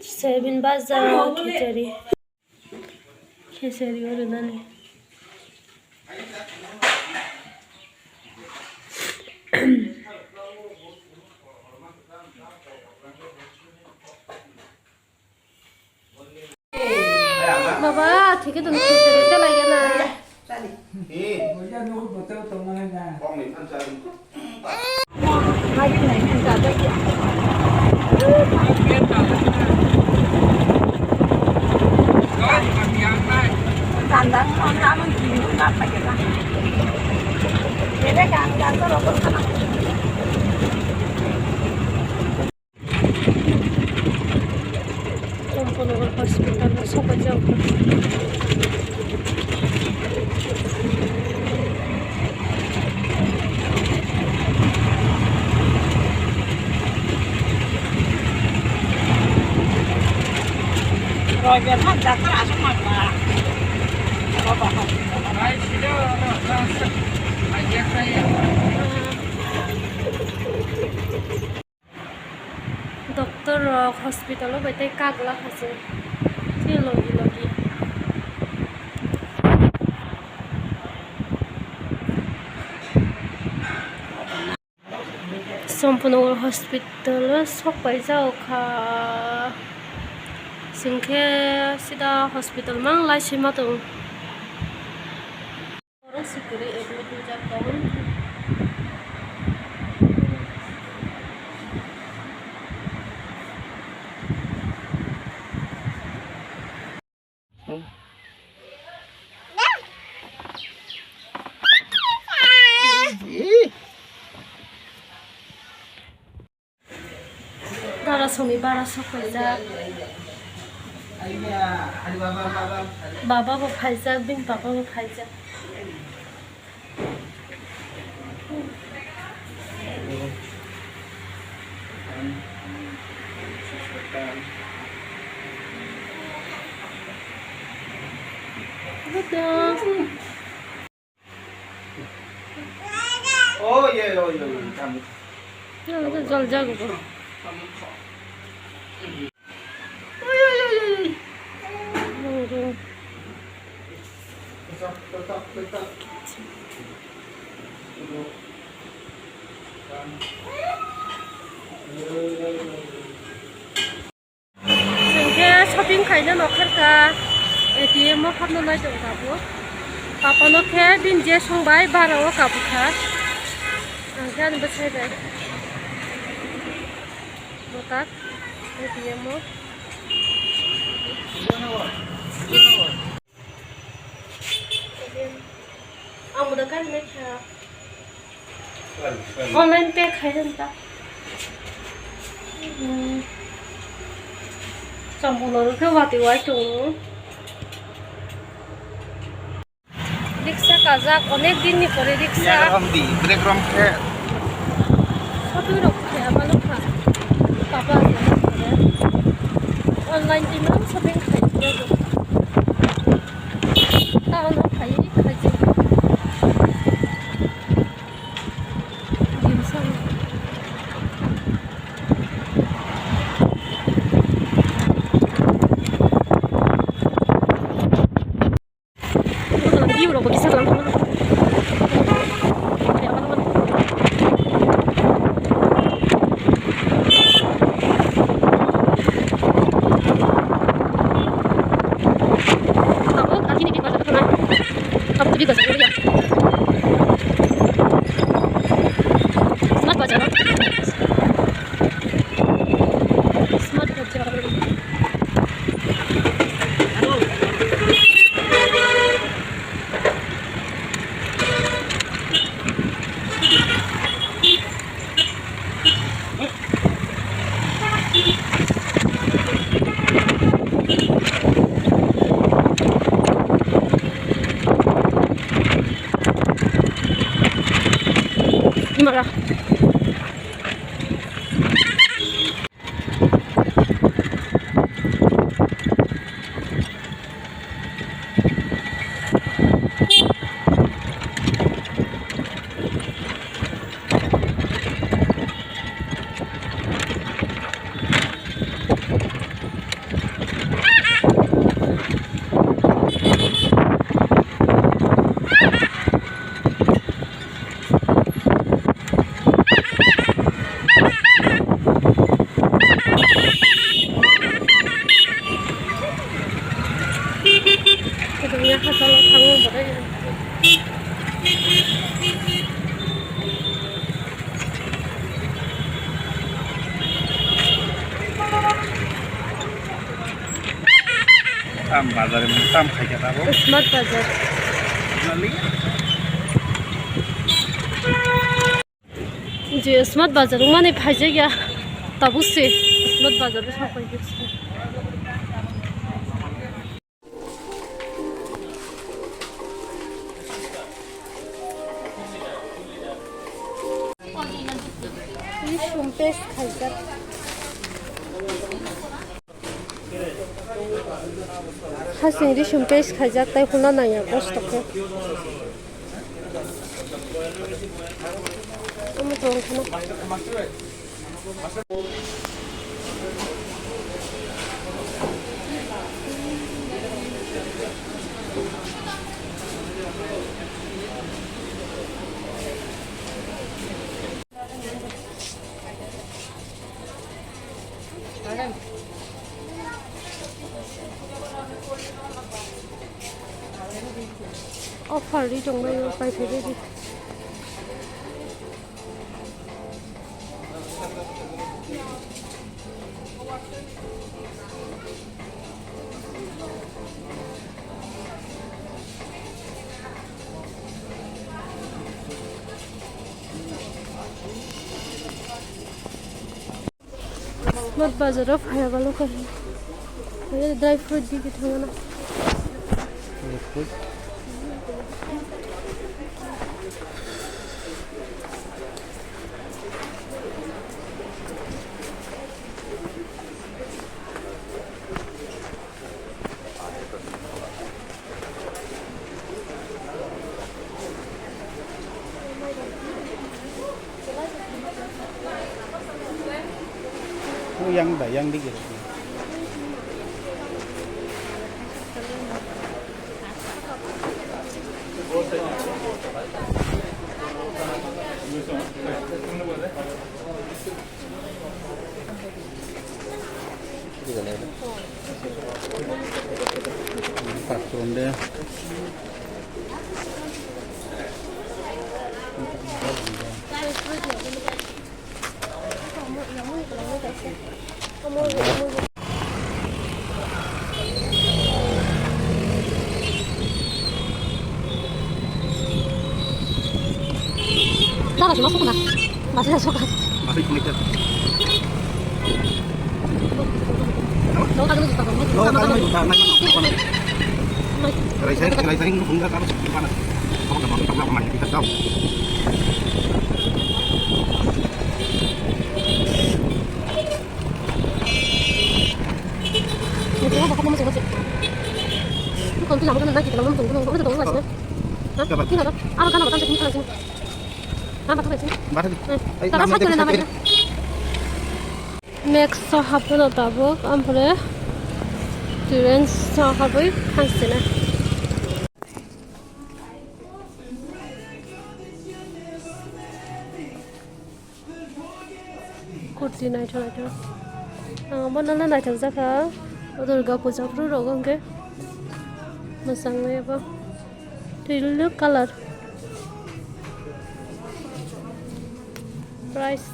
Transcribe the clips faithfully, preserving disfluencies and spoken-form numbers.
Soyabin baja, khichari. Khichari o rwnani. Baba, thik khe tong khichari chalai gana. Champanagar hospital o sobaijak. Doctor rok hospital o bai tei kagla kha se, tei logi logi. Champanagar hospital o sok paijak kha, chwng khe sida hospital mang lai sima tongo. Oro sikiri admit rijak tongo. Dara songni bara sok paijak. Baba bo phaijak, bini papa bo phaijak. Oh, iya, iya, iya, iya. Kamu. Jol jago bo. Iya, iya, iya, iya. Tetap, tetap, tetap. Duduk. Kan. Iya, iya, iya, iya. Chwng khe shopping khaina nokharkha, A T M o hapna nai tongo tabuk. Papa no khe bini je song bai bara o kabukha. Ang khe ani bwsai bai. Botak A T M o. Ang bo da kari mai kha. Online pay khai jan ta. Hmm. Champanagar khe watwi wai tongo. Riksa kajak, onek din ni pore riksa. Iya, rom di, break rom khe. Shopping rok khe abalo kha. Papa asa khe. Online imang shopping khai. Town o khai, khai je. Dim sam. View rok bo kisa lang. Abo kaki ni big bazar na. Abo tu big bazar ya. Smart bazar. Smart bazar. Tam khaikha tabuk. Smart Bazar. Nali? Je Smart Bazar wngmani phaijakya, tabuk se Smart Bazar o sokphaikha. Risum paste khaijak. Hasing risum paste khaijak, tei hwnna nangya kosto khe. Omo tong khana. Offer ri tongbaio, paithai baidi. Smart Bazar o phaiya balo khe dry fruit digi thangna. Yang da, yang digi. Tara sima sukuna. Masih suka. Masih connected. Lo tak ada juta. Lo tak ada juta. Rai saya, rai saya, nggak tahu. Apa kata orang tak pernah kita tahu. Next so hapno tabuk, ampore Trends so hapwi thangsina. Kurti naithok naithok. Ang bono naithok jakha. Durga puja phuru rogo hwnkhe mwchang nai abo. Twi lwk colour. Price.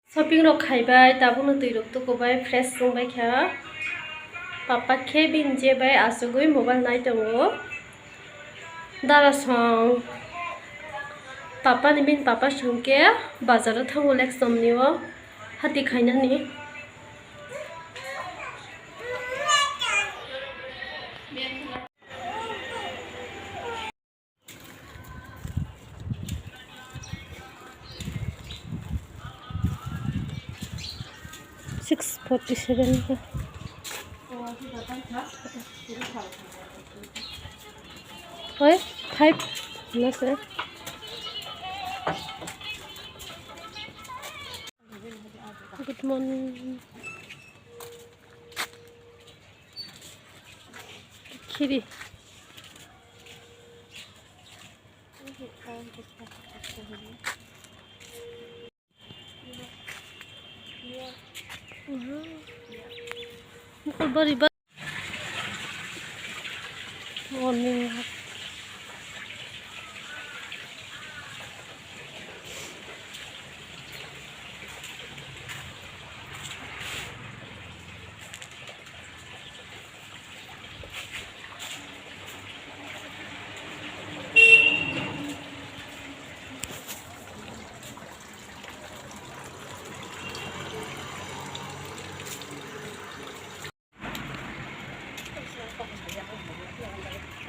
Shopping rok khaibai, tabukno twi rok tukubai, fresh wngbai kha. Papa khe bini je bai achugwi mobile nai tongo. Dara song papa ni, bini papa song khe bazar o thango leksom ni o hati khainani. Six forty seven. Oi, five. No sé. Good morning. Khiri. Morning.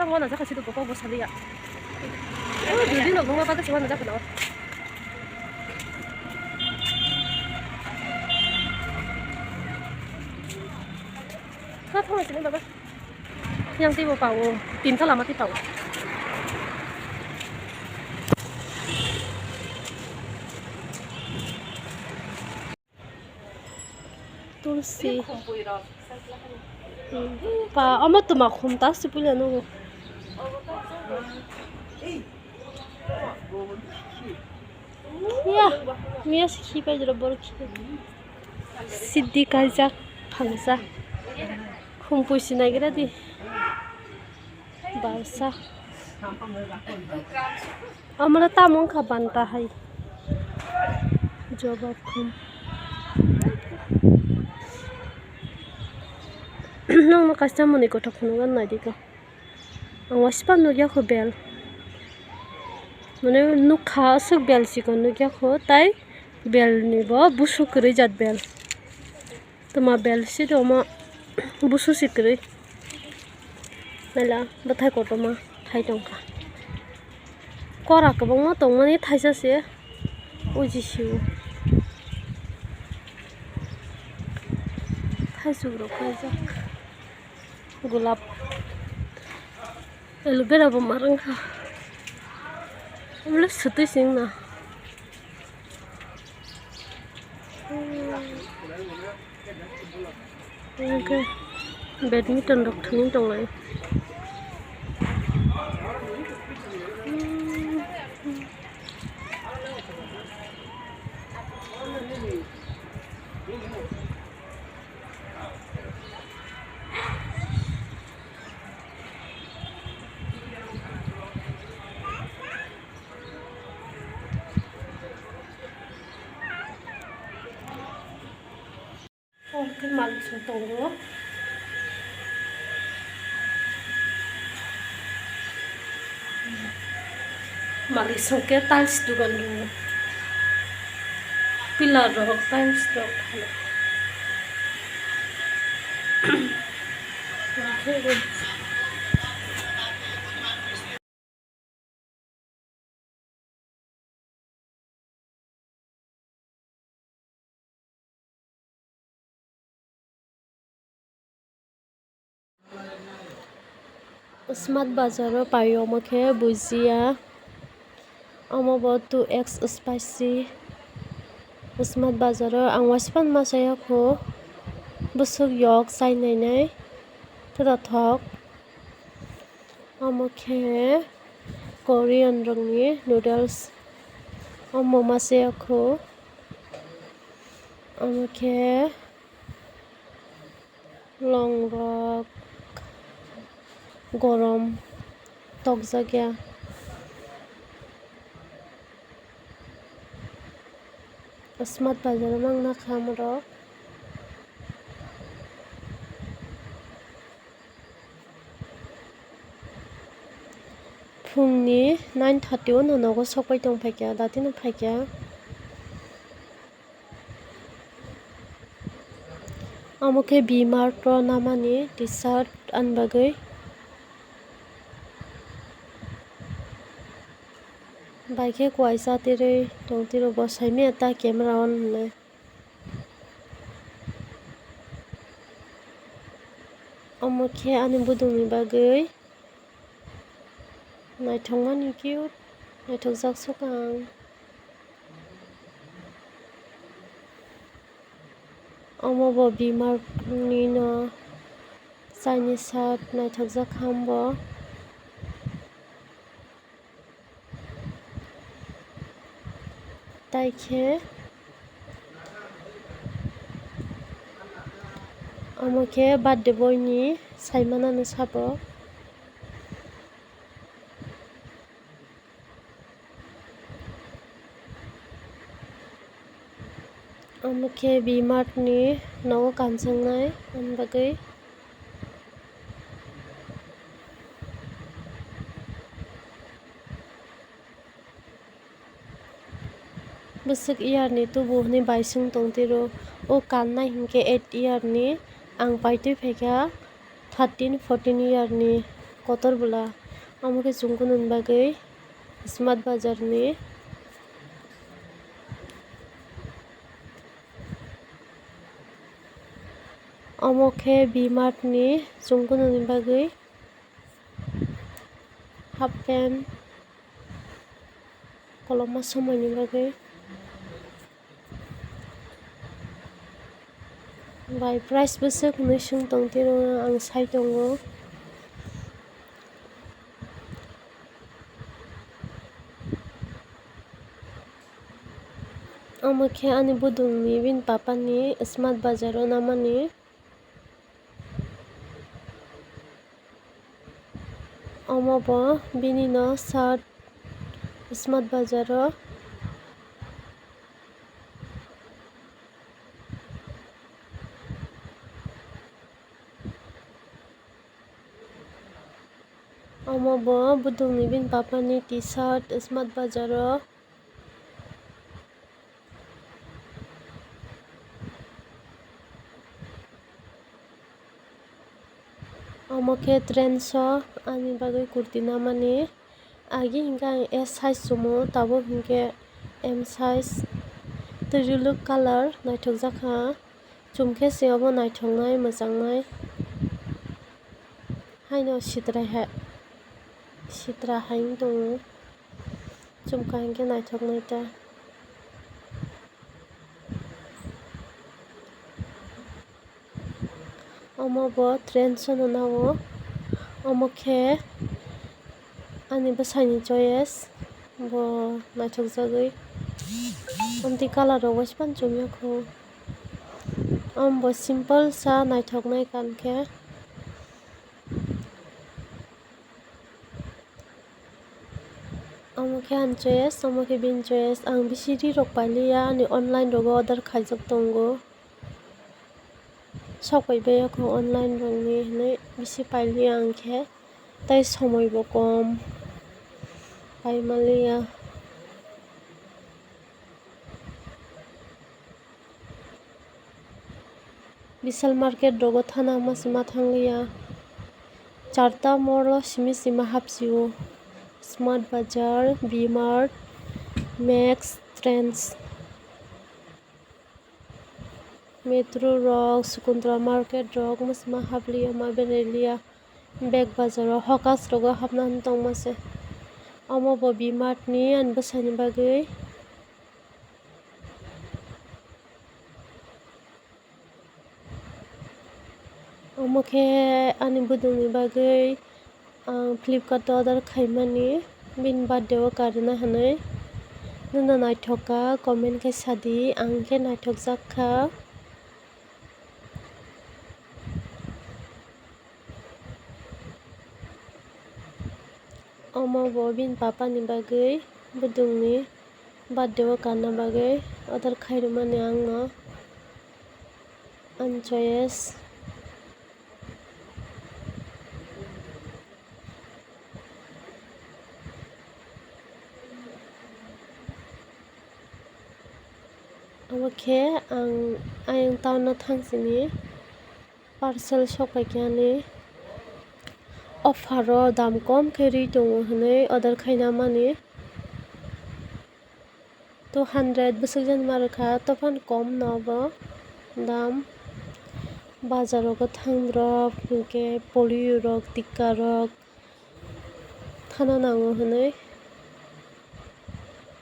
Wana jaka sido bokok bo saliya. Oh, building rok nungma bagwi se wana jaka nao. Kha thangma sini baba. Yang tei bo pawo, tin tala ma tei pawo. Tulsi. Hmm, pa, omo tuma khum ta si puila nungo. Ya, miya si khi pai jora bor khi. Siddi kaijak phangsa. Khum pui si naigra di. Barsa. Amra tamo wngkha banta hai. Jobab khum. Nokno kaisa mwnwi kothok phunukna naidi kha. Ang waisa phano nukya kho bel. Mane nukha aswk bel chikon nukya kho, tai bel ni bo busu kwrwi jat bel. Tuma bel si tongma busu si kwrwi. Naila bwthai kotorma khai tongkha. Kora kwbangma tongmani thaisa se uji sio. Thaisuk rok kaijak. Gulab. Aloe vera bo mar wngkha. Omo le swtwi se wngna. Hwnkhe badminton rok thwngwi tonglai. Omo khe malik song tongo. Malik song khe tiles dugan rio. Pillar rok tiles rok. Smart Bazar o pai omo khe bujiya, omo bo two X spicy. Smart Bazar o ang waisa phano ma chaya kho, bwswk yok chai nainai, tei thok. Omo khe Korean rokni noodles. Omo ma se yakho. Omo khe long rok gorom tokjak ya. Smart Bazar o mang nakha amorok. Phungni nine thirty o no nogo sokpai tong phaikha, datino phaikha. Omo khe V-Mart o namani T-shirt ani bagwi. Bai khe kuai chatirwi tongtiro, bo saimanya ta camera on hinwi. Omo khe ani budukni bagwi naithokmani cute, naithokjak sukha ang. Omo bo V-Mart ni no Chinese shirt naithokjak kha bo. Tai khe omo khe birthday boy ni saimanani sabo. Omo khe V-Mart ni nogo kanjaknai ani bagwi. Bwswk year ni tubu hwnwi bai swng tongtiro. O kannai hinkhe eight year ni, ang paitwi phaikha thirteen fourteen year ni. kotor bwla. Omo khe chwng kununi bagwi Smart Bazar ni. Omo khe V-Mart ni chwng kununi bagwi half pant koloma somoini bagwi. Bai price bwswk hinwi swng tong tiro, ang sai tongo. Omo khe ani budungni bini papani Smart Bazar o namani. Omo bo bini no shirt Smart Bazar o. Omo bo budungni bini papani T-shirt Smart Bazar o. Omo khe trends o ani bagwi kurti namani. Agi hinkhe ang S size sumo, tabuk hinkhe M size. Twi rwlwk colour naithokjak kha. Chumkhe se obo naithoknai, mwchangnai. Haino sitra hai, sitra hai wng tongo. Chumkha hinkhe naithoknai ta. Omo bo trends o no nao. Omo khe ani bwsaini choice. Bo naithokjagwi. Amtwi colour rok bai se phano chumya kho. Omo bo simple sa naithoknai kankhe. Omo khe ani choice, omo khe bini choice. Ang bisi ri rok pailiya, ani online rogo order khaijak tongo. Sok pai baiya kho online rokni hinwi bisi pailiya ang khe. Tai somoi bo kom, pai manliya. Vishal market rogo thana ma se ma thangliya. Charta mall o simi sima hapsio. Smart Bazar, V-Mart, Max, Trends. Metro rok, Shukundra market rok, ma se ma hapliya, ma berailia. Bag bazar o hawkers rogo hapna tongma se. Omo bo V-Mart ni ani bwsani bagwi. Omo khe ani budungni bagwi ang Flipkart o order khaimani, bini birthday o karina hinwi. Nwngno naithok kha, comment khe sadi, ang khe naithokjak kha. Omo bo bini papani bagwi, budungni birthday o karna bagwi order khairwmani ang no, ani choice. Omo khe ang ayang town o thangsini. Parcel sok pai khe ani offer o dam kom khe ri tongo hinwi order khaina mani. Two hundred bwswk jani ma rwkha, tophano kom no bo dam. Bazar rogo thang rok hinkhe polio rok, tika rok, thana nango hinwi.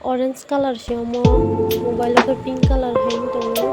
Orange colour se omo, mobile o khe pink colour hai wng tongo.